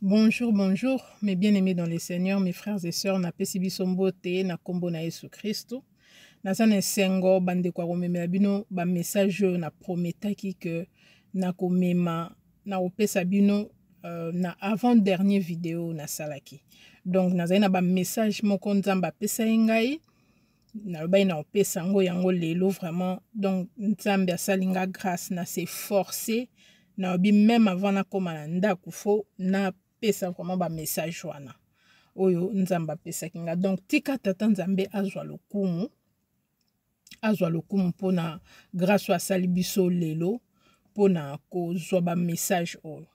Bonjour, bonjour, mes bien-aimés dans le Seigneur, mes frères et sœurs, napesi biso mbote na kombo na Yesu Kristo. Naza na esengo bandeko ya komemela bino ba message oyo na prometaki que nakomema nakopesa bino na avant dernier video nasalaki. Donc nazali na ba message moko Nzambe apesaki ngai, nalobaki na kopesa yango yango lelo vraiment. Donc Nzambe asali nga grâce na se forcer, nalobi même avant nakóma na ndako fo napesa vraiment ba message wana oyo Nzambe apesaki nga. Donc tika tata Nzambe azwa lokumu, azwa lokumu mpona grâce oyo asali biso lelo mpona kozwa ba message oyo.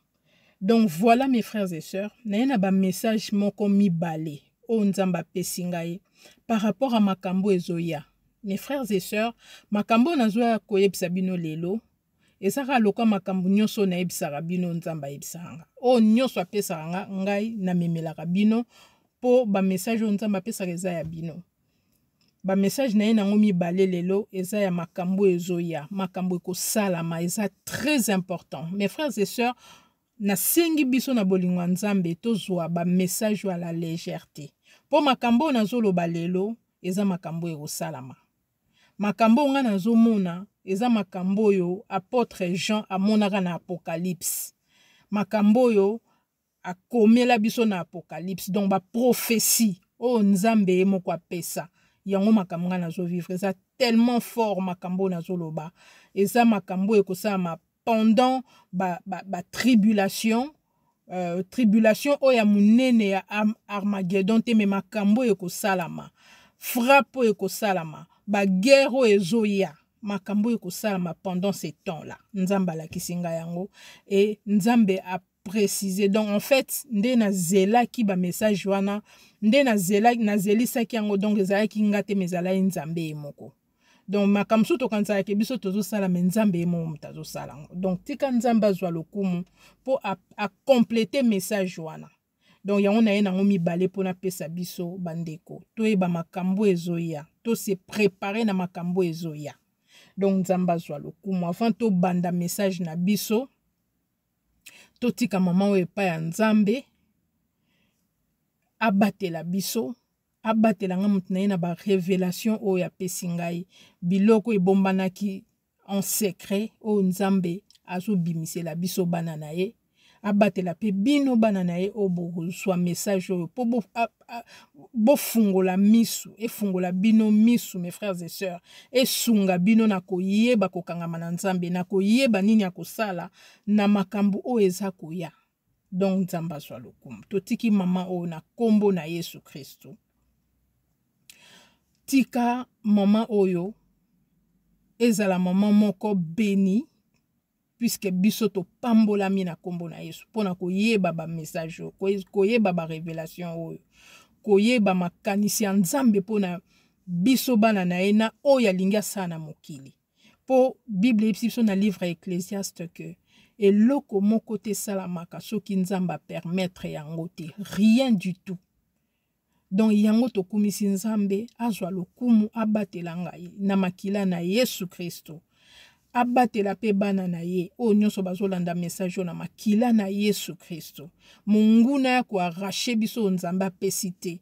Donc voilà mes frères et sœurs, naye na ba message moko mibale oyo Nzambe apesi ngai par rapport à makambo ezoya. Mes frères et sœurs, makambo oyo nazoya koyebisa bino lelo ezaka lokola makambo nyonso oyo nayebisaka bino Nzambe ayebisaka nga. Oyo nyonso apesaka nga, ngai namemelaka bino mpo ba message oyo Nzambe apesaka eza ya bino. Ba message na ye nango mibale lelo eza ya makambo ezoya, makambo ekosalama, eza très important. Mes frères et sœurs, nasengi biso na bolingo ya Nzambe tozwa ba message oyo à la légèreté. Mpo makambo oyo nazoloba lelo eza makambo ekosalama. Makambo oyo nga nazomona eza makambo oyo apôtre Jean amonaka na Apocalypse. Makambo oyo akomela biso na Apocalypse, donc ba prophétie oyo Nzambe ye moko apesa. Yango makambo nga nazovivre eza tellement fort, makambo oyo nazoloba eza makambo oyo ekosalama pendant ba tribulation, tribulation oyo ya monene ya Armageddon te, me makambo oyo ekosalama, frappe oyo ekosalama, ba guerre oyo ezoya, makambo oyo ekosalama pendant ce temps-là. Nzambe alakisi nga yango et Nzambe a préciser. Donc en fait nde nazelaki ba message wana, nde nazelisaki yango, donc ezalaki nga te, mais ezalaki Nzambe ye moko. Donc makambo mosusu tokanisaka biso tozosala, me Nzambe ye moko moto azosala yango. Donc tika Nzambe azwa lokumu mpo acompléter message wana. Donc yango na ye nango mibale mpo napesa biso bandeko toyeba makambo ezoya, to se préparer na makambo ezoya. Donc Nzambe azwa lokumu. Avant tobanda message na biso, totika mama oyo epai ya Nzambe abatela biso, abatela nga moto na ye na ba révélation oyo apesi ngai, biloko ebombanaki en secret oyo Nzambe azobimisela biso bana na ye. Abatela mpe bino bana na ye oyo bokozwa message oyo mpo bofungola misu, efungola bino misu mes frères et sœurs, esunga bino na koyeba kokangama na Nzambe, na koyeba nini ya kosala na makambo oyo eza koya. Donc Nzambe azwa lokumu. Totiki mama oyo na kombo na Yesu Kristo. Tika mama oyo ezala mama moko béni, puisque biso topambolami na kombo na Yesu mpona koyeba ba message oyo, koyeba ba révélation oyo, koyeba makanisi ya Nzambe mpona biso bana na ye na oyo alingi asala na mokili. Po Bible eyebisi biso na livre ya Ecclésiaste que eloko moko te esalamaka soki Nzambe apermettre yango te, rien du tout. Donc yango tokumisi Nzambe azwa lokumu, abatela ngai na makila na Yesu Kristo, abatela mpe bana na ye oyo nyonso bazolanda message oyo na makila na Yesu Kristo. Monguna ya koarrache biso oyo Nzambe apesi te,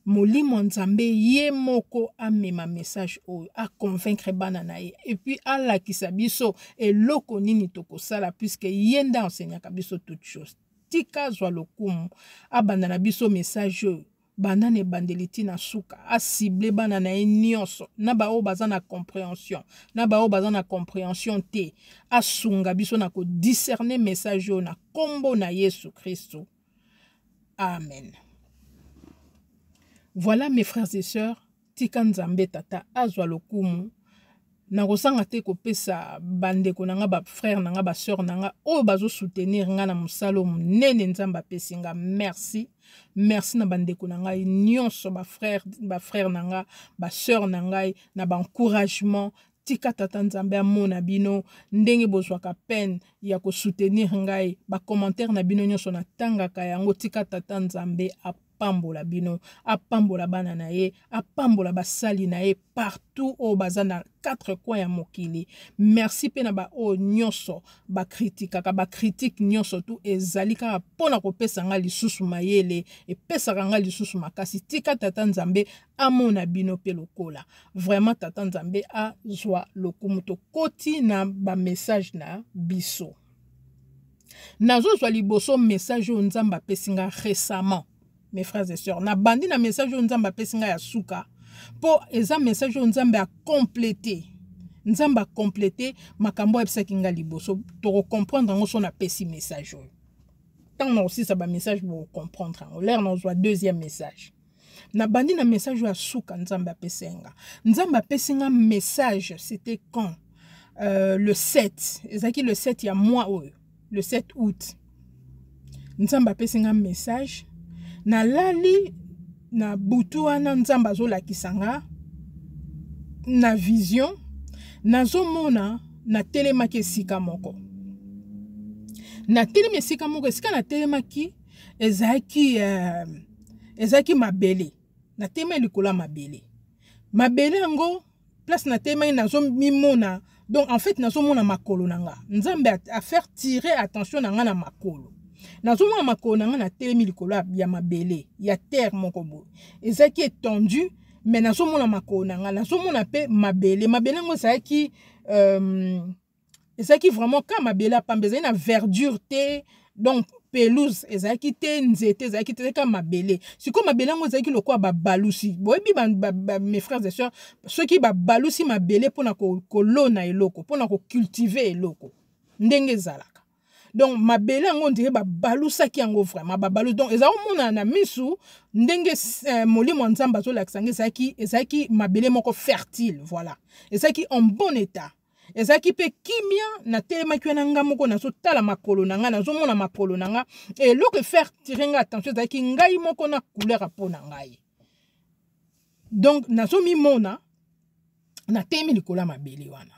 molimo Nzambe ye moko amema message oyo, aconvaincre bana na ye et puis alakisa biso eloko nini tokosala, puisque ye nde enseignaka biso toute chose. Tika azwa lokumu, abanda na biso message oyo banda na ebandeli ti na suka, acible bana na ye nyonso, na baoyo baza na compréhension, na baoyo baza na compréhension te, asunga biso na kodiscerne message oyo na kombo na Yesu Kristo. Amen. Voilà mes frères et sœurs, tika Nzambe tata azwa lokumu. Nakozanga te kopesa bandeko na nga, ba frère na nga, ba sœur na nga oyo bazo soutenir nga na mosala oyo monene Nzambe apesi nga. Merci. Merci na bandeko na ngai nyonso, ba frère na nga, ba sœur na ngai, na ba encouragement. Tika tata Nzambe amona bino ndenge bozwaka peine ya kosoutenir ngai, ba commentaire na bino nyonso natangaka yango. Tika tata Nzambe apambola. apambola bino, apambola bana na ye, apambola basali na ye partout oyo baza na quatre coins ya mokili. Merci mpe na baoyo nyonso bakritikaka, bakritike nyonso tu ezali kaka mpo na kopesa nga lisusu mayele, epesaka nga lisusu makasi. Tika Tata Nzambe amona bino mpe lokola. Vraiment Tata Nzambe azwa lokumu. Tokoti na ba message na biso. Nazozwa liboso message oyo Nzambe apesi nga récemment, mes frères et sœurs. Nabandi na message oyo Nzambe apesi nga ya suka, mpo eza message oyo Nzambe akomplete. Nzambe akomplete makambo ayebisaki nga liboso. Tokocomprendre yango so napesi message oyo. Ntango nakosilisa ba message bokocomprendre yango. L'heure nazwa deuxième message. Nabandi na message oyo ya suka Nzambe apesi nga. Nzambe apesi nga message, c'était quand? Le 7, ezalaki le 7 ya mois oyo, le 7 août. Nzambe apesi nga message. Nalali na butu wana, Nzambe azolakisa nga na vision, nazomona natelemaki esika moko. Natelemi esika moko, esika natelemaki ezalaki mabele. Natelemaki likolo ya mabele. Mabele yango place natelemaki nazomimona, donc en fait nazomona makolo na nga. Nzambe a faire tirer attention na nga na makolo. Nazomona makolo na nga, natelemi likolo ya mabele ya terre moko boye, ezalaki étendu, mais nazomona makolo na nga, nazomona mpe mabele. Mabele yango ezalaki vraiment ka mabele ya pamba, ezalaki na verdure te, donc pelouse ezalaki te, nzete ezalaki te, ezalaki kaka mabele. Sikoyo mabele yango ezalaki lokola babalusi. Boyebi mes frères et sœurs, soki babalusi mabele mpona kolona eloko, mpona kocultive eloko, ndenge ezalaka. Donc mabele yango ondire babalusaki yango vraiment, babalusi. Donc eza omonana na misu ndenge molimo ya Nzambe azolakisa yango, ezalaki mabele moko fertile, voilà, ezalaki en bon état, ezalaki mpe kimia. Natelemaki wana nga moko, nazotala makolo na nga, nazomona makolo na nga. Eloko efaire tirer nga attention ezalaki ngai moko na couleur ya peau na ngai. Donc nazomimona natelemi likolo ya mabele wana.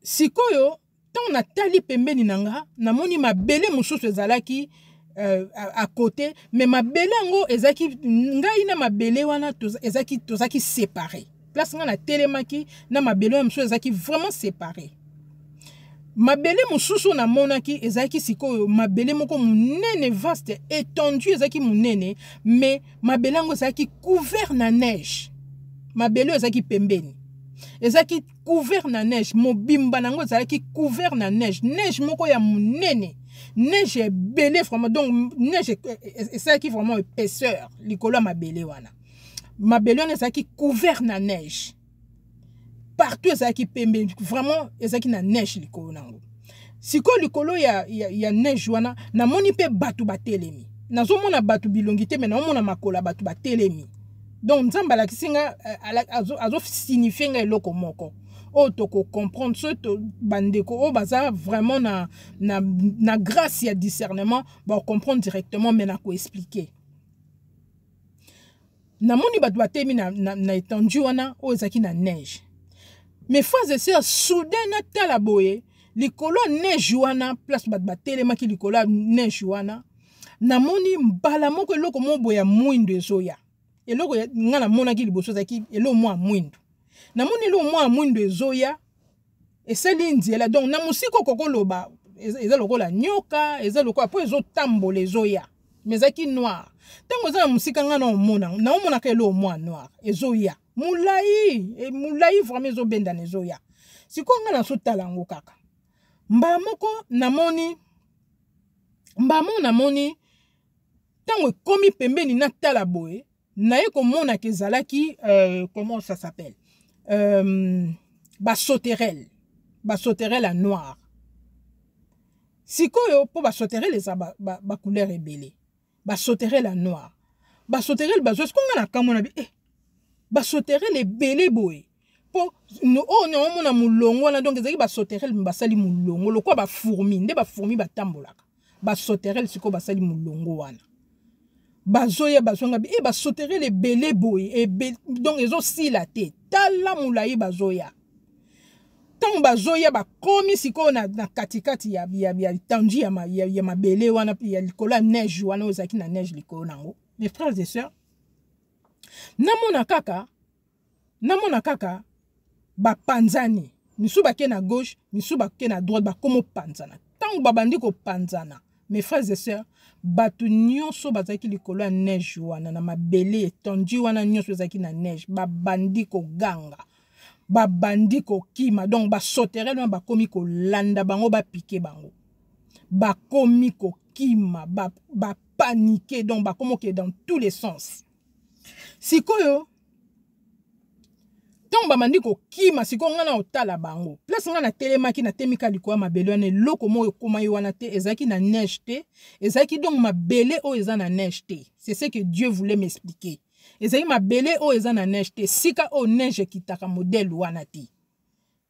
Sikoyo ntango natali pembeni na nga, namoni mabele mosusu ezalaki à côté, mais mabele yango ezalaki, ngai na mabele wana ezalaki, tozalaki séparé. Place nga natelemaki na mabele wana mosusu ezalaki vraiment séparé. Mabele mosusu namonaki ezalaki sikoyo mabele moko monene, vaste, étendu, ezalaki monene, mais mabele yango ezalaki couvert na neige. Mabele oyo ezalaki pembeni ezalaki couvert na neige, mobimba nango ezalaki couvert na neige, neige moko ya monene, neige ebele vraiment. Donc neige esalaki vraiment épaisseur likolo ya mabele wana. Mabele wana ezalaki couvert na neige partout, ezalaki pembe vraiment, ezalaki na neige likolo nango. Sikoyo likolo ya neige wana namoni mpe bato batelemi. Nazomona bato bilongi te, me naomona makolo ya bato batelemi. Donc Nzambe alakisi nga, azosignifie nga eloko moko oyo tokocomprendre so bandeko oyo baza vraiment na grâce ya discernement bakocomprendre directement, me nakoexplike. Namoni bato batelemi na étendue wana oyo ezalaki na neige. Mais frères et sœurs, soudain natala boye likolo ya neige wana, place bato batelemaki likolo ya neige wana, namoni mbala moko eloko moko boye ya mwindo ezoya. Eloko nga namonaki liboso ezalaki eloko moko ya mwindo. Namoni eloko moko ya mwindo ezoya, esali nzela. Donc na mosika okokoloba eza lokola nyoka, eza lokola mpo ezotambola, ezoya, mais ezalaki noir. Ntango eza na mosika, nga naomona, naomonaka eloko mwa noir ezoya molai, molai vraiment, ezobendana, ezoya. Sikoyo nga nazotala yango kaka, mbala moko namoni, mbala moko namoni ntango ekomi pembeni, natala boye, naye komonaka ezalaki comment ça s'appelle, basauterelle, basauterelle ya noir. Sikoyo mpo basauterelle eza bacouleur ba ebele, basauterelle ya noir, basauterelle bazwa. Sikoyo nga na kamwa na bi basauterelle ebele boye, mpo oyo naomona molongo wana, donc ezalaki basauterelle basali molongo lokola bafourmi, nde bafourmi batambolaka. Basauterelle sikoyo basali molongo wana, bazoya, bazonga bi basauterelle ebele boye ebele, donc ezosila te. Tala molai bazoya. Ntango bazoya, bakomi sikoyo na katikati ya étendue ya mabele wana, ya likolo ya neige wana oyo ezalaki na neige likolo nango. Mes frères et sœurs, namona kaka, namona kaka bapanzani, misusu bake na gauche, misusu bake na droite, bakoma opanzana. Ntango babandi kopanzana, mes frères et sœurs, bato nyonso bazalaki likolo ya neige wana, na mabele étendue wana nyonso ezalaki na neige, babandi koganga, babandi kokima. Donc basauterelle wana bakomi kolanda bango, bapike bango, bakomi kokima, bapanike, donc bakomi okende dans tous les sens. Sikoyo ntango babandi kokima, sikoyo ngai na otala bango, place ngai natelemaki, natemika likolo ya mabele wana, eloko moko ekomaki wana te, ezalaki na neige te, ezalaki donc mabele oyo eza na neige te. C'est ce que Dieu voulait m'expliquer. Ezalaki mabele oyo eza na neige te, esika oyo neige ekitaka modèle wana te.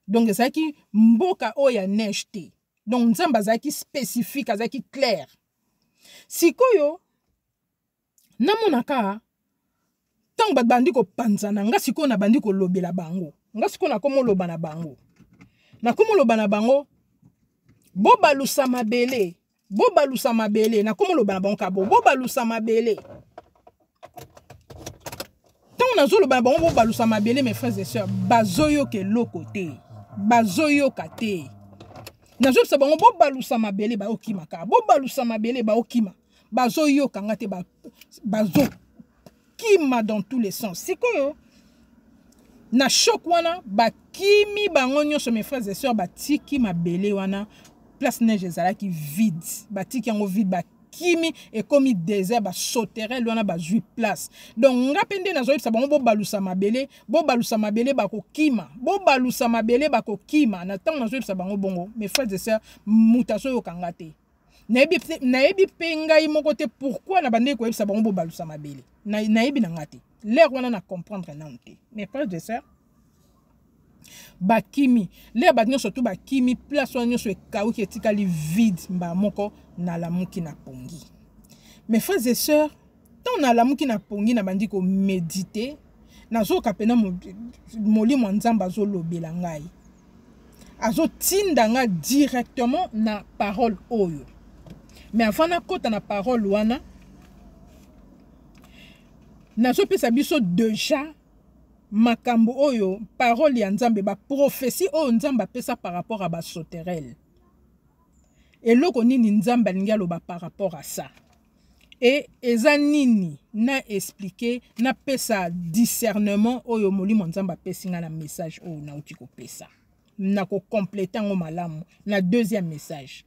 Donc ezalaki mboka oyo ya neige te. Donc Nzambe azalaki spécifique, azalaki clair. Sikoyo namonaka ntango bato bandi kopanzana, nga sikoyo nabandi kolobela bango, nga sikoyo nakomoloba na bango, nakomoloba na bango, bobalusa mabele, bobalusa mabele, nakomoloba na bango kabo, bobalusa mabele. Ntango nazoloba na bango bobalusa mabele, mes frères et sœurs, bazoyoka eloko te, bazoyoka te. Nazoyebisa bango bobalusa mabele, baokima kaka, bobalusa mabele, baokima, bazoyoka nga te, bazokima dans tous les sens. Sikoyo na choc wana bakimi bango nyonso, mes frères et sœurs, batiki mabele wana, place neige ezalaki vide, batiki yango vide, bakimi, ekomi désert, basauterelle wana bazwi place. Donc nga mpe nde nazoyebisa bango bobalusa mabele, bobalusa mabele, bakokima, bobalusa mabele, bakokima. Na ntango nazoyebisa bango bongo, mes frères et sœurs, moto azoyoka nga te. Nayebi mpe ngai moko te pourquoi na bandeki koyebisa bango bobalusa mabele. Nayebi na nga te, l'heure wana na comprendre nanu te. Mes frères et sœurs, bakimi, l'heure bato nyonso tu bakimi, place wana nyonso ekauki, etikali vide. Mbala moko nalamuki na pongi, mes frères et sœurs. Ntango nalamuki na pongi, nabandi koméditer, nazoyoka mpena molimo ya Nzambe azolobela ngai, azotinda nga directement na parole oyo. Mais avant nakota na parole wana, nazopesa biso déjà makambo oyo parole ya Nzambe, baprophétie oyo Nzambe apesa par rapport à basauterelle. Eloko nini Nzambe alingi aloba par rapport à ça? E eza nini? Na expliquer, napesa discernement oyo molimo Nzambe apesi nga na message oyo nauti kopesa. Nakocompléter yango malamu na deuxième message.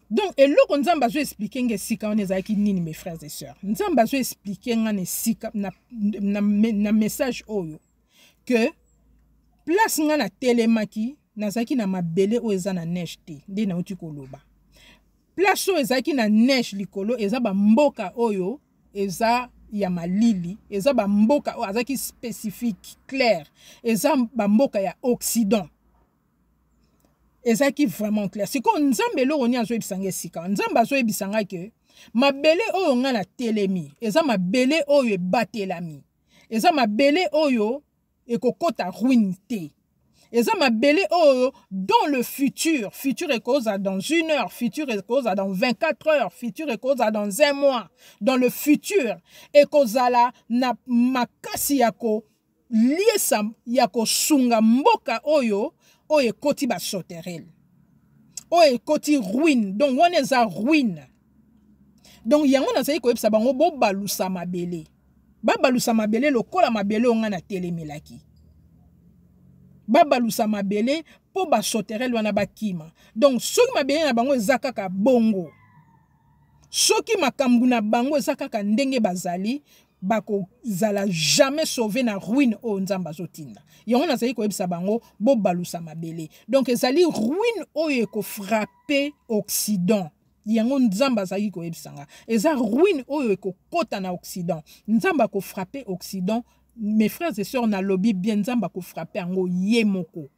Donc eloko Nzambe azoexpliquer nga esika wana ezalaki nini, mes frères et sœurs? Nzambe azoexpliquer nga na esika na message oyo que place nga natelemaki, nazalaki na mabele oyo eza na neige te. Nde nauti koloba, place oyo ezalaki na neige likolo eza bamboka oyo eza ya malili, eza bamboka oyo azalaki spécifique, clair, eza bamboka ya Occident. Ezalaki vraiment clair. Sikoyo Nzambe eloko nini azoyebisa nga esika? Nzambe azoyebisa ngai ke mabele oyo ngai natelemi eza mabele oyo ebatelami, eza mabele oyo ekokota ruine te, eza mabele oyo dans le futur, futur ekozala dans une heure, futur ekozala dans 24 heures, futur ekozala dans un mois, dans le futur ekozala na makasi ya koliesa, ya kosunga mboka oyo ekoti basauterelle, oyo ekoti ruine. Donc wana eza ruine. Donc yango nazali koyebisa bango bobalusa mabele, babalusa mabele lokola mabele oyo ngai natelemelaki, babalusa mabele mpo basauterelle wana bakima. Donc soki mabele na bango eza kaka bongo, soki makambo na bango eza kaka ndenge bazali, bakozala jamais sauvé na ruine oyo Nzambe azotinda. Yango nazali koyebisa bango bobalusa mabele. Donc ezali ruine oyo ekofrapper Occident. Yango Nzambe azalaki koyebisa nga, eza ruine oyo ekokɔta na Occident. Nzambe akofrapper Occident, mes frères et sœurs. Nalobi bien, Nzambe akofrapper yango ye moko,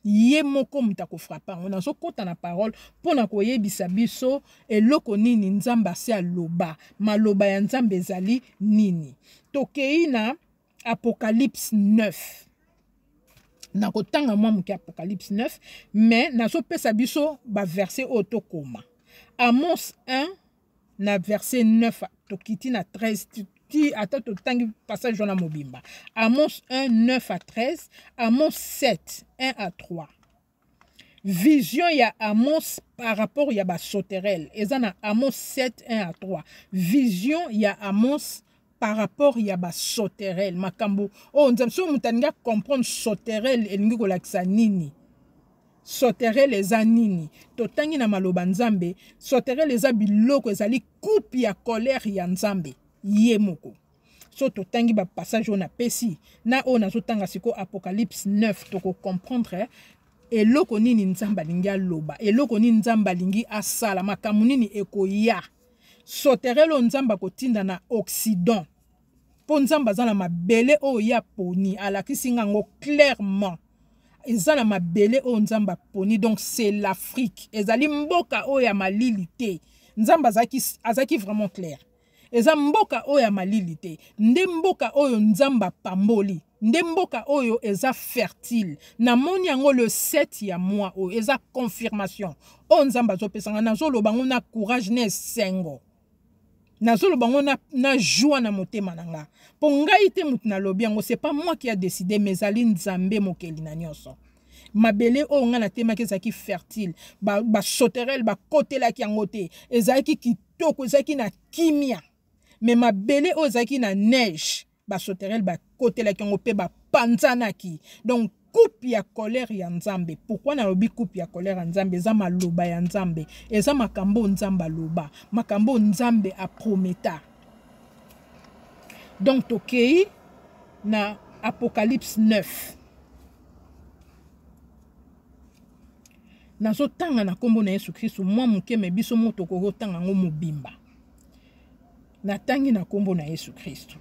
ye moko moto akofrapper yango. Nazokɔta na parole mpo na koyebisa biso eloko nini Nzambe asi aloba, maloba ya Nzambe ezali nini. Tokei na Apocalypse 9. Nakotanga mwa moke Apocalypse 9, mais nazopesa biso baverset oyo tokoma. Amos 1. Na verset 9 tokiti na 13, ti ata totangi passage wana mobimba. Amos 1 9 à 13, Amos 7 1 à 3. Vision ya Amos par rapport ya basauterelle eza na Amos 7 1 à 3. Vision ya Amos par rapport ya basauterelle, makambo oyo Nzambe, soki moto alingi acomprendre sauterelle elingi kolakisa nini, sauterelle eza nini, totangi na maloba Nzambe. Sauterelle eza biloko, ezali coupe ya colère ya Nzambe ye moko. So totangi bapassage oyo napesi na oyo nazotanga sikoyo, Apocalypse 9, tokocomprendre eloko nini Nzambe alingi aloba, eloko nini Nzambe alingi asala, makambo nini ekoya. Sauterelle oyo Nzambe akotinda na Occident, mpo Nzambe aza na mabele oyo ye aponi, alakisi nga yango clairement. Eza na mabele oyo Nzambe aponi, donc c'est l'Afrique. Ezali mboka oyo ya malili te. Nzambe azalaki vraiment clair. Eza mboka oyo ya malili te, nde mboka oyo Nzambe apamboli, nde mboka oyo eza fertile. Namoni yango le 7 ya mois oyo, eza confirmation oyo Nzambe azopesanga. Nazoloba yango na courage, na esengo, nazoloba yango na joie na motema na nga, mpo ngai te motu nalobi yango, c'est pas moi qui a décidé, mais ezali Nzambe mokeli na nyonso. Mabele oyo ngai natemaki ezalaki fertile, basauterelle bakotelaki yango te, ezalaki kitoko, ezalaki na kimia. Mais mabele oyo ezalaki na neige, basauterelle bakotelaki yango mpe bapanzanaki. Donc coupe ya colère ya Nzambe. Pourquoi nalobi coupe ya colère ya Nzambe? Eza maloba ya Nzambe, eza makambo Nzambe aloba, makambo Nzambe aprometa. Donc tokei na Apocalypse 9, nazotanga na nkombo na Yesu Kristu mwa moke, me biso mo tokoki kotanga yango mobimba. Natangi na nkombo na Yesu Kristu.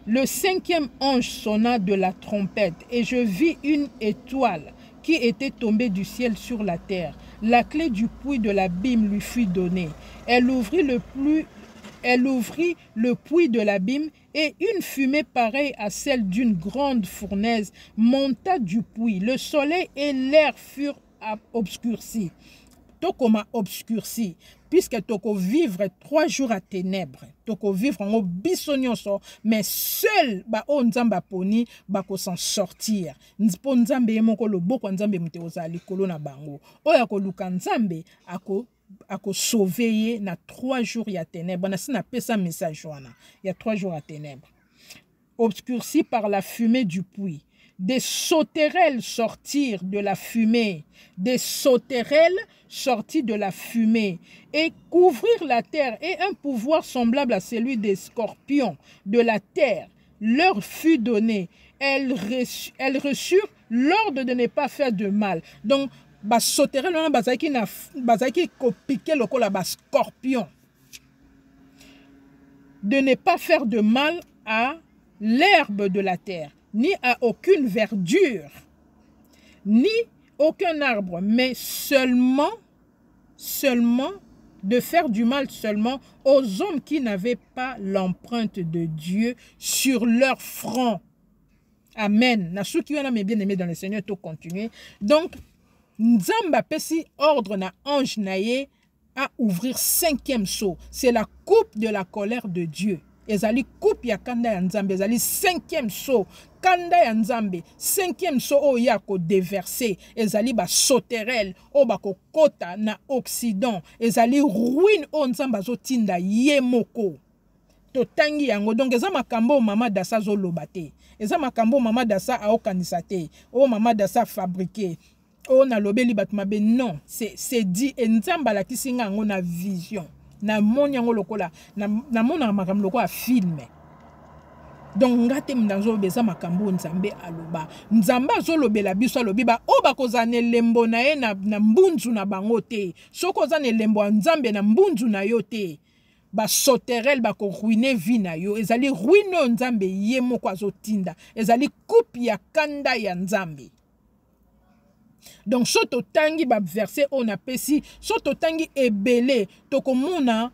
Le cinquième ange sonna de la trompette et je vis une étoile qui était tombée du ciel sur la terre. La clé du puits de l'abîme lui fut donnée. Elle ouvrit le puits de l'abîme et une fumée pareille à celle d'une grande fournaise monta du puits. Le soleil et l'air furent obscurcis. Tokoma obscurci puisque toko vivre 3 jours à ténèbres. Toko vivre yango biso nyonso, mais seul baoyo Nzambe aponi bako s'en sortir, mpo Nzambe ye moko, loboko ya Nzambe moto ekozala likolo na bango. Oyo akoluka Nzambe ako akosauve ye na 3 jours ya ténèbres. Nasi napesa message wana ya 3 jours ya ténèbres. Obscurci par la fumée du puits. Des sauterelles sortirent de la fumée, des sauterelles sortirent de la fumée et couvrirent la terre, et un pouvoir semblable à celui des scorpions de la terre leur fut donné. Elles reçurent l'ordre de ne pas faire de mal. Donc, basauterelle wana bazalaki kopiquer lokola bascorpion. De ne pas faire de mal à l'herbe de la terre, ni à aucune verdure, ni aucun arbre, mais seulement, seulement, de faire du mal seulement aux hommes qui n'avaient pas l'empreinte de Dieu sur leur front. Amen. Na soki wana, mes bien-aimés dans le Seigneur, to continuer. Donc, Nzambe apesi ordre na ange na ye à ouvrir cinquième sceau. C'est la coupe de la colère de Dieu. Ezali coupe ya kanda ya Nzambe, ezali cinquième sceau. Kanda ya Nzambe, cinquième sceau oyo ya kodéverser, ezali basauterelle oyo bakokota na Occident. Ezali ruine oyo Nzambe azotinda ye moko. Totangi yango. Donc eza makambo oyo Mama Dasa azoloba te, eza makambo oyo Mama Dasa aokanisa te, oyo Mama Dasa afabriqué, oyo nalobeli bato mabe. Non, c'est dit e Nzambe alakisi nga yango na vision. Namoni yango lokola namonaka makambo lokola film. Donc nga te nazoloba, eza makambo oyo Nzambe aloba. Nzambe azolobela biso, alobi baoyo bakozala na elembo na ye na mbunzu na bango te. Soki oza na elembo ya Nzambe na mbunzu na yo te, basauterelle bakoruiner vie na yo. Ezali ruine oyo Nzambe ye moko azotinda, ezali coupe ya kanda ya Nzambe. Donc so totangi baverset oyo napesi, so totangi ebele, tokomona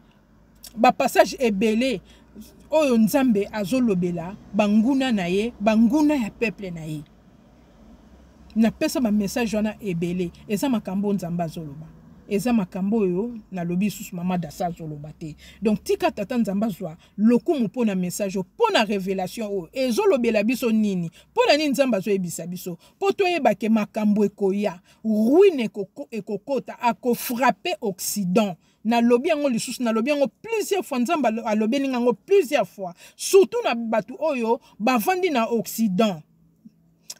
bapassage ebele oyo Nzambe azolobela banguna na ye, banguna ya peuple na ye. Napesa bamessage wana ebele, eza makambo oyo Nzambe azoloba. Eza makambo oyo nalobi lisusu, mama Dasa azoloba te. Donc tika Tata Nzambe azwa lokumu mpo na message oyo, mpo na révélation oyo ezolobela biso nini, mpo na nini Nzambe azoyebisa biso, mpo toyeba ke makambo ekoya, ruine ekokota, akofrappe Occident. Nalobi yango lisusu, nalobi yango plusieurs fois, Nzambe alobeli yango plusieurs fois, surtout na bato oyo bavandi na Occident.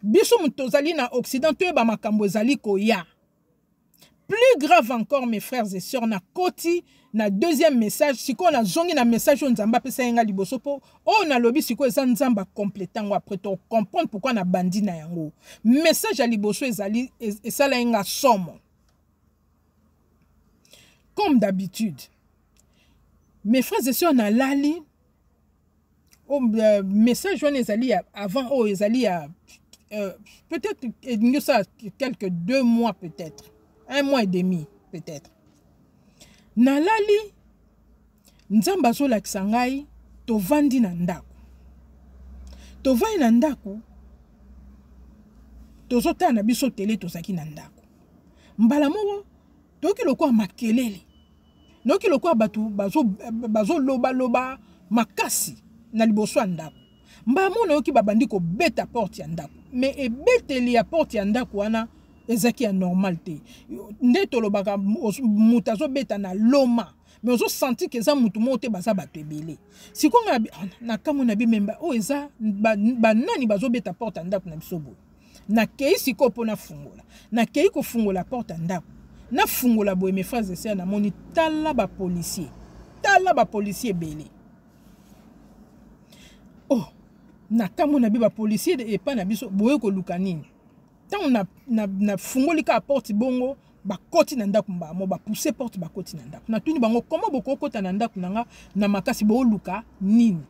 Biso moto tozali na Occident, toyeba makambo ezali koya. Plus grave encore, mes frères et sœurs, na koti na deuxième message. Sikoyo nazongi na message oyo Nzambe apesa ye nga liboso, mpo oyo nalobi sikoyo eza Nzambe akomplete yango. Après tocomprendre pourquoi nabandi na yango. Message ya liboso ezali esala ye nga somo. Comme d'habitude, mes frères et sœurs, nalali. Oh, message wana ezali ya avant oyo, ezali ya peut-être elingi osala quelques 2 mois, peut-être un mois et demi peut-être. Nalali, Nzambe azolakisa ngai, tovandi na ndako, tovandi na ndako, tozotala na biso tele. Tozalaki na ndako, mbala moko toyoki lokola makelele, noki lokola bato bazolobaloba bazo makasi na liboso ya ndako. Mbala moko nayoki babandi kobeta porte ya ndako, mais ebeteli ya porte ya ndako wana ezalaki ya normal te. Nde tolobaka moto azobeta na loma, mais ozosentir ke eza motu moko te, baza bato ebele. Sikoyo ngai na kamwe na bimemba oyo eza banani bazobeta porte ya ndako na biso boye? Nakei sikoyo mpo nafungola. Nakei kofungola porte ya ndako, nafungola boye, mes frères et sœurs, namoni, tala bapolicier, tala bapolicier ebele. Oh, nakamwe na bi bapolicier epai na biso boye koluka nini? Ntango nafungoli kaka porte bongo, bakoti na ndako mbamo, bapousse porte, bakoti na ndako. Natuni bango: "Koma bokokota na ndako na nga na makasi, booluka nini?"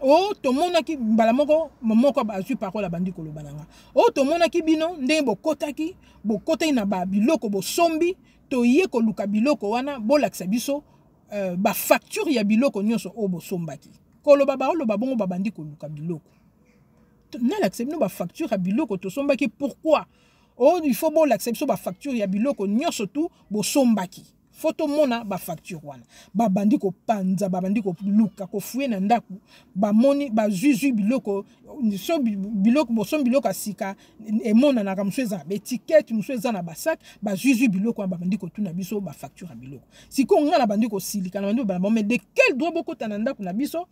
O tomonaki mbala moko, moko azwi parole, abandi koloba na nga: "O tomonaki bino ndenge bokotaki, bokotaki na babiloko bosombi, toye koluka biloko wana, bolakisa biso bafacture ya biloko nyonso oyo bosombaki." Koloba baoloba bongo, babandi koluka biloko. "Nalakisa bino bafacture ya biloko tosombaki, pourquoi?" "O il faut bolakisa biso bafacture ya biloko nyonso tu bosombaki, faut tomona bafacture wana." Babandi kopanza, babandi koluka, kofouiller na ndako. Bamoni, bazwizwi biloko. So biloko bosombi, biloko ya sika emonanaka, mosusu eza na baétiquette, mosusu eza na basac. Bazwizwi biloko wana, babandi kotuna biso bafacture ya biloko. Sikoyo ngai na bandi kosilika, na bandi kobanda: "Mais de quel droit bokota na ndako na biso,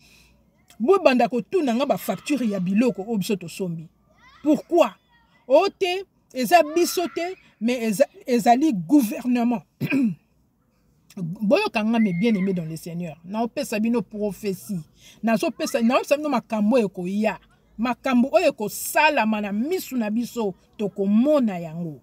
bobanda kotuna nga bafacture ya biloko oyo biso tosombi? Pourquoi?" "O te, eza biso te, mais ezali gouvernement." Boyoka nga, mes bien aimé dans le Seigneur, naopesa bino prophétie, nazopesa, naopesa bino makambo oyo ekoya, makambo oyo ekosalama na misu na biso, tokomona yango.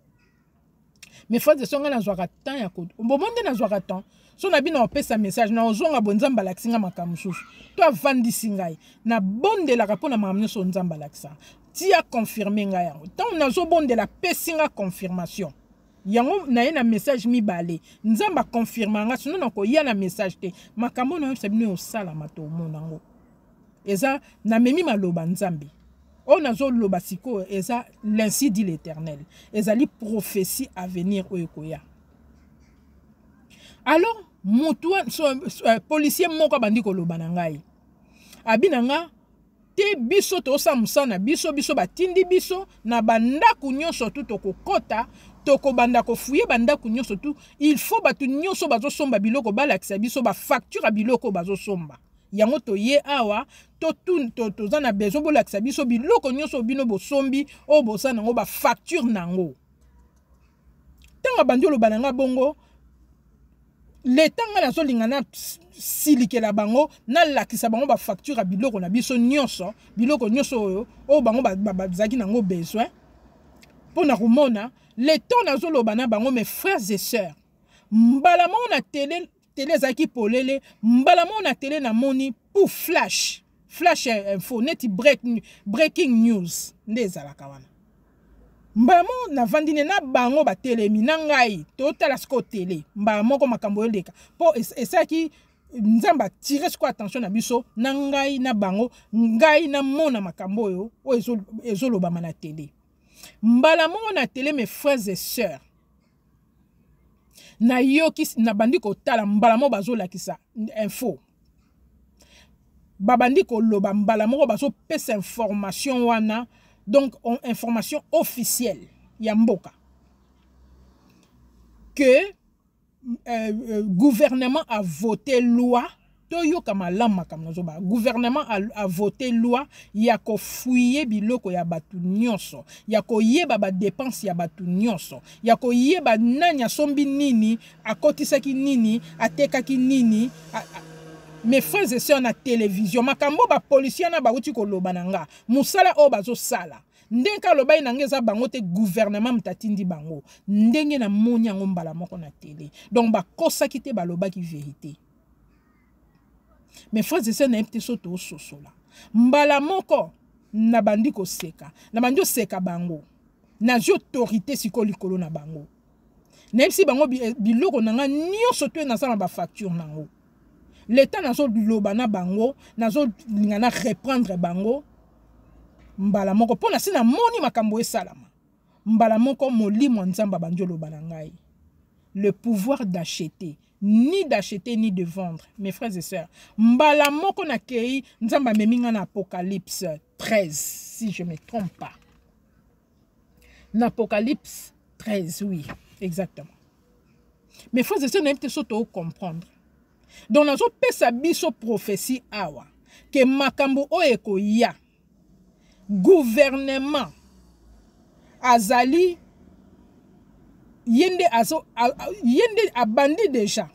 Mais frères et sœurs, ngai nazwaka temps ya bomo nde nazwaka temps. So na bino opesa message na ozonga boye, Nzambe alakisi nga makambo mosusu to avandisi ngai, nabondelaka mpo na makambo nyonso Nzambe alakisaka ti aconfirme ngai yango. Ntango nazobondela, apesi nga confirmation yango. Naye na message mibale, Nzambe aconfirme nga, sinon nakoya na message te. Makambo nayebisa bino osalama, tomona yango. Eza namemi maloba Nzambe oyo nazoloba sikoyo, eza "L'ainsi dit l'Éternel", ezali prophétie à venir oyo ekoya. Alors mutu so, policier moko abandi koloba na ngai, abi na nga: "Te, biso tosala mosala na biso, biso batindi biso na bandako nyonso tu tokokɔta, tokobanda kofouiller bandako nyonso tu. Il faut bato nyonso bazosomba biloko balakisa biso bafacture ya biloko bazosomba yango. Toye awa, toza na besoin bolakisa biso biloko nyonso bino bosombi, oyo boza nango bafacture nango." Ntango abandi oloba na nga bongo, leta ngai nazolinga nasilikela bango, nalakisa bango bafacture ya biloko na biso nyonso, biloko nyonso oyo bango bazalaki nango besoin mpo na komona. Le temps nazoloba na bango, mes frères et sœurs, mbala moko na tele, tele ezalaki polele, mbala moko na tele namoni pour flash, flash info, neti breaking news nde ezalaka wana. Mbala moko navandi ne na bango, batelemi na ngai, totala sikoyo tele. Mbala moko makambo oyoleka mpo esalaki Nzambe atire sikoyo attention na biso, na ngai na bango. Ngai namona makambo oyo ezolobama na tele. Mbala moko na tele, mes frères et sœurs, Nayoki, nabandi kotala mbala moko bazolakisa info, babandi koloba mbala moko, bazopesa information wana, donc information officielle ya mboka que gouvernement a voté loi. Toyoka malamu makambo nazoba. Gouvernement a voté loi ya kofouiller biloko ya bato nyonso, ya koyeba badépenses ya bato nyonso, ya koyeba nani asombi nini, akotisaki nini, atekaki nini. Mes frères et sœurs, na télévision, makambo bapoliciers wana bauti koloba na nga, mosala oyo bazosala, ndenge alobaki na nga, eza bango te, gouvernement moto atindi bango. Ndenge namoni yango mbala moko na télé, donc bakosaki te, balobaki vérité. Mes frères et sœurs, nayebi te so tososola. Mbala moko nabandi koseka, nabandi oseka bango. Nazwi autorité sikoyo likolo na bango. Nayebisi bango biloko na nga nyonso to naza na bafacture nango. Leta, nazoloba na bango, nazolinga na reprendre bango mbala moko, mpo na si namoni makambo esalama. Mbala moko molimo ya Nzambe abandi oloba na ngai: le pouvoir d'acheter, ni d'acheter ni de vendre. Mes frères et sœurs, mbala moko nakei, Nzambe amemi nga na Apocalypse 13, si je me trompe pas, na Apocalypse 13, oui, exactement. Mes frères et sœurs, nayebi te so tocomprendre. Donc nazopesa biso prophétie awa ke makambo oyo ekoya, gouvernement azali ye nde azo, ye nde abandi déjà,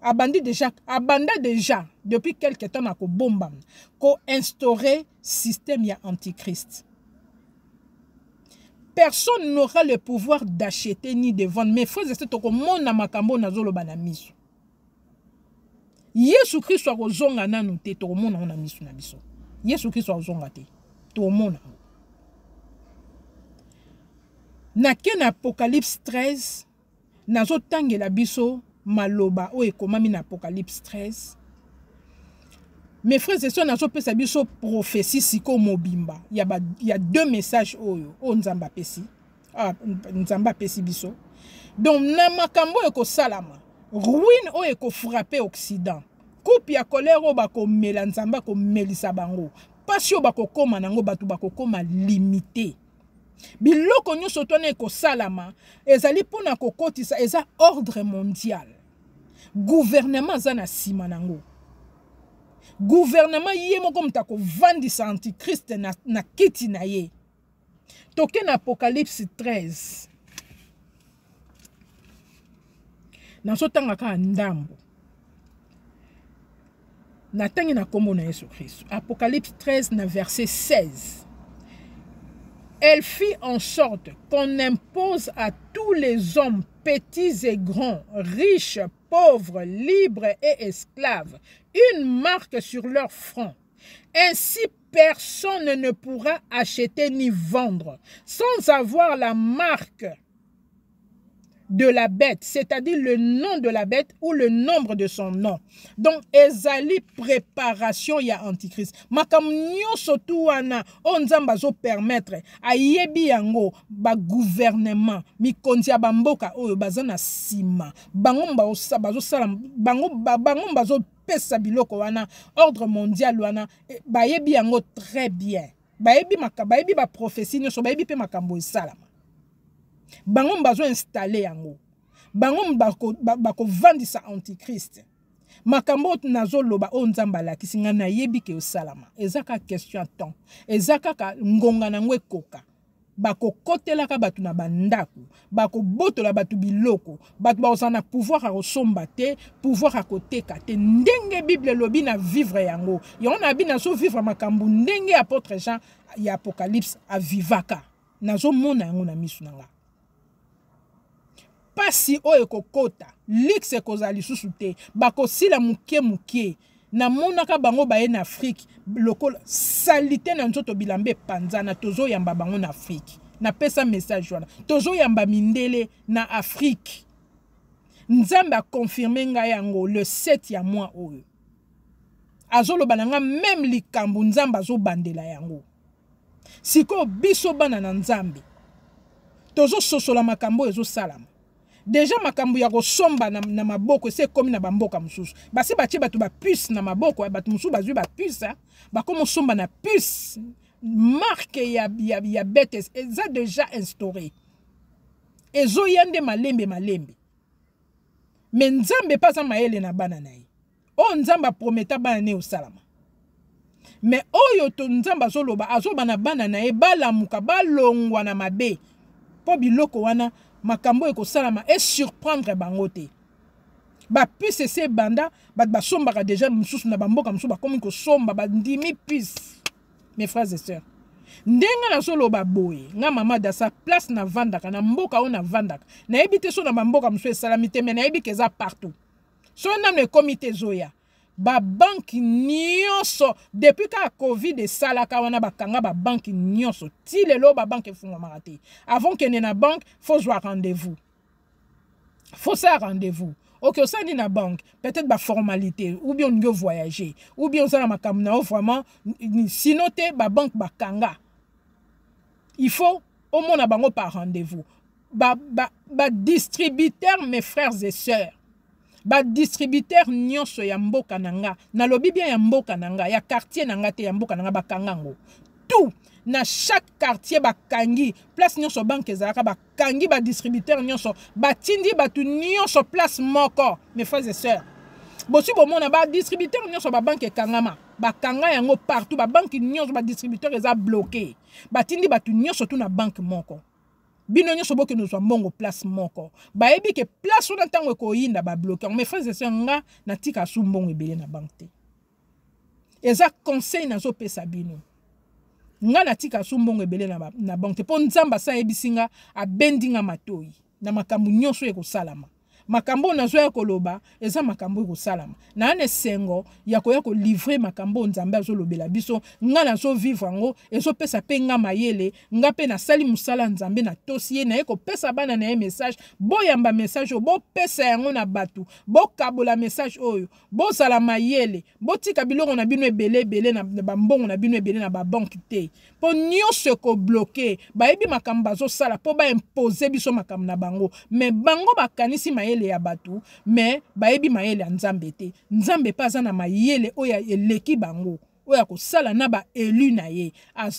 abandi déjà, abanda déjà depuis quelque temps na kobombama, koinstaurer système ya antichrist. Personne n'aura le pouvoir d'acheter ni de vendre. Mais frères et sœurs, tokomona makambo nazoloba na miso. Yesu Kristo akozonga nanu te, tokomona ngo na miso na biso. Yesu Kristo akozonga te, tokomona ngo. Nake na Apocalypse 13, nazotangela biso maloba oyo ekomami na Apocalypse 13. Mes frères et sœurs, nazopesa biso prophétie sikoyo mobimba ya deux messages oyo Nzambe apesi, ah, Nzambe apesi biso. Donc na makambo oyo ekosalama, ruine oyo ekofrapper Occident, coupe ya colère oyo bakomela, Nzambe akomelisa bango, mpasi oyo bakokóma nango, bato bakokóma limité, biloko nyonso to wana ekosalama, ezali mpona kokotisa, eza ordre mondial. Gouvernement aza na nsima nango. Gouvernement ye moko moto akovandisa antichrist na kiti na ye. Toke na Apocalypse 13, nazotanga kaka ndambo, natangi na nkombo na Yesu Kristo. Apocalypse 13 na verset 16: Elle fit en sorte qu'on impose à tous les hommes, petits et grands, riches, pauvres, libres et esclaves, une marque sur leur front. Ainsi, personne ne pourra acheter ni vendre sans avoir la marque de la bête, c'est-à-dire le nom de la bête ou le nombre de son nom. Donc, ezali préparation ya antichrist. Makambo nyonso tu wana oyo Nzambe azopermettre, ayebi yango. Bagouvernement, mikonzi ya bamboka oyo baza na nsima, bango bazosala, bango bazopesa biloko wana, ordre mondial wana, bayebi yango très bien. Bayebi, bayebi baprophétie nyonso, bayebi mpe makambo esalama. Bango bazoinstaller yango, bango bakovandisa antichrist. Makambo oyo nazoloba, oyo Nzambe alakisi ngai, nayebi ke osalama. Eza kaka question ya temps, eza kaka ngonga nango ekoka. Bakokotelaka bato na bandako, bakobotola bato biloko, bato bakozala na pouvoir ya kosomba te, pouvoir ya koteka te. Ndenge Bible elobi, na vivre yango. Yango na bi nazovivre makambo ndenge apôtre Jean ya Apocalypse avivaka, nazomona yango na miso na nga. Pasi oyo ekokota, luxe ekozala lisusu te, bakosila moke moke. Namonaka bango baye na Afrique lokola saleté na nzoto, bilamba epanzana. Tozoyamba bango na Afrique. Napesa message wana, tozoyamba mindele na Afrique. Nzambe aconfirmer ngai yango le 7 ya mois oyo. Azoloba na nga même likambo Nzambe azobandela yango sikoyo. Biso bana na Nzambe tozososola makambo oyo ezosalama. Deja makambo ya kosomba na, na maboko esi ekomi na bamboka mosusu. Basi batie bato bapuce na maboko, eh, bato mosusu bazwi bapuce, eh, bakomi osomba na puce. Marque ya, ya, ya bete eza deja instauré, ezoya nde malembe malembe. Me Nzambe mpe aza mayele na bana na ye. Oyo Nzambe aprometa bana na ye osalama. Me oyo to Nzambe azoloba, azoloba na bana na ye balamuka, balongwa na mabe. Mpo biloko wana, makambo oyo ekosalama esurprendre bango te. Bapuce esi ebanda, bato basombaka deja mosusu na bamboka mosusu bakomi kosomba, bandimi puce. Mes frères et sœurs, ndenge nazoloba boye, nga mama Dasa, place navandaka na mboka oyo navandaka, nayebi te so na bamboka mosusu esalami te, me nayebi ke eza partout. Soki nano ekomi te, ezoya. Babanki nyonso depuis kaka covid esalaka wana, bakanga babanki nyonso ti lelo, babanki efungwamaka te. Avant kende na banque, faut zwa rendez-vous, faut sala rendez-vous. Ok, osali na banque peut-être baformalité, ou bien olingi ovoyager, ou bien oza na makambo na yo vraiment, sinon te, babanke bakanga. Il faut omona bango par rendez-vous. Badistributeur, ba, ba mes frères et sœurs, badistributeur nyonso ya mboka na nga, nalobi bien ya mboka na nga, ya quartier na nga te, ya mboka na nga, bakanga yango tout. Na chaque quartier bakangi, place nyonso banke ezalaka bakangi badistributeur nyonso, batindi bato nyonso place moko. Mes frères et sœurs, bosi bomona badistributeur nyonso, babanke ekangama, bakanga yango partout, babanke nyonso, badistributeur eza bloqué, batindi bato nyonso tu na banke moko. Bino nyonso bokende ozwa mbongo place moko, bayebi ke place wana ntango ekoyinda, babloquer yango. Mes frères et sœurs, nga natika su mbongo ebele na banke te. Eza conseil nazopesa bino. Nga natika su mbongo ebele na, na banke te, mpo Nzambe asa ayebisi nga, abendi nga matoi na makambo nyonso ekosalama. Makambo oyo nazoya koloba eza makambo ekosalama. Naa na esengo ya koya kolivre makambo oyo Nzambe azolobela biso. Nga nazovivre yango, ezopesa mpe nga mayele. Nga mpe nasali mosala ya Nzambe, natosi ye, naye kopesa bana na ye message. Boyamba message oyo, bopesa yango na bato, bokabola message oyo, bozala mayele, botika biloko na bino ebele ebele na bambongo na bino ebele na babanke te, mpo nyonso ekobloquer. Bayebi makambo bazosala mpo baimpose biso makambo na bango, me bango bakanisi mayele ya bato, me bayebi mayele ya Nzambe te. Nzambe mpe aza na mayele oyo eleki bango, oyo akosala na baelu na ye.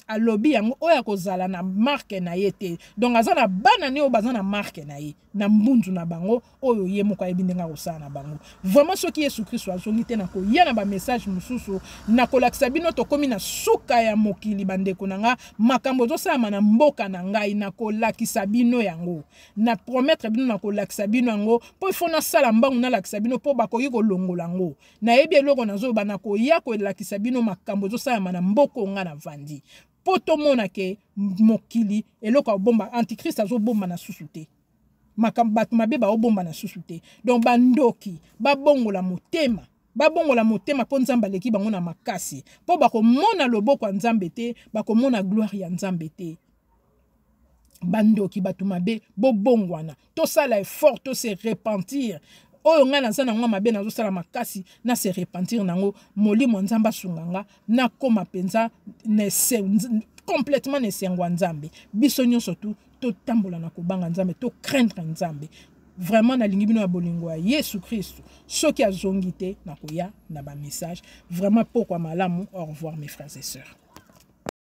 Alobi yango, oyo akozala na marque na ye te. Donc aza na bana ne oyo baza na marque na ye na mbunzu na bango, oyo ye moko ayebi ndenge akosala na bango. Vraiment, soki Yesu Kristo azongi te, nakoya na bamessage mosusu, nakolakisa bino tokomi na suka ya mokili. Bandeko na nga, makambo ezosalama na mboka na ngai, nakolakisa bino yango. Na promettre bino, nakolakisa bino yango, mpo ifo nasala mbangu nalakisa bino, mpo bakoki kolongola yango. Nayebi eloko nazoloba. Nakoya kolakisa bino makambo ezosalama na mboka oyo nga navandi, mpo tomona ke mokili eloko abomba, antichrist azobomba na susu te makambo, bato mabe baobomba na susu te. Donc bandoki babongola motema, babongola motema, mpo Nzambe aleki bango na makasi, mpo bakomona loboko ya Nzambe te, bakomona gloire ya Nzambe te. Bandoki, bato mabe, bobongwana, tosala effort, to se repentir. Oyo ngai naza nango mabe, nazosala makasi na se repentir nango. Molimo ya Nzambe asunga nga nakóma mpenza complètement na esengo ya Nzambe. Biso nyonso tu totambola na kobanga Nzambe, to craindre Nzambe. Vraiment, nalingi bino ya bolingo ya Yesu Kristu. Soki azongi te, nakoya na bamessage. Vraiment, pokwa malamu. Au revoir, mes frères et sœurs.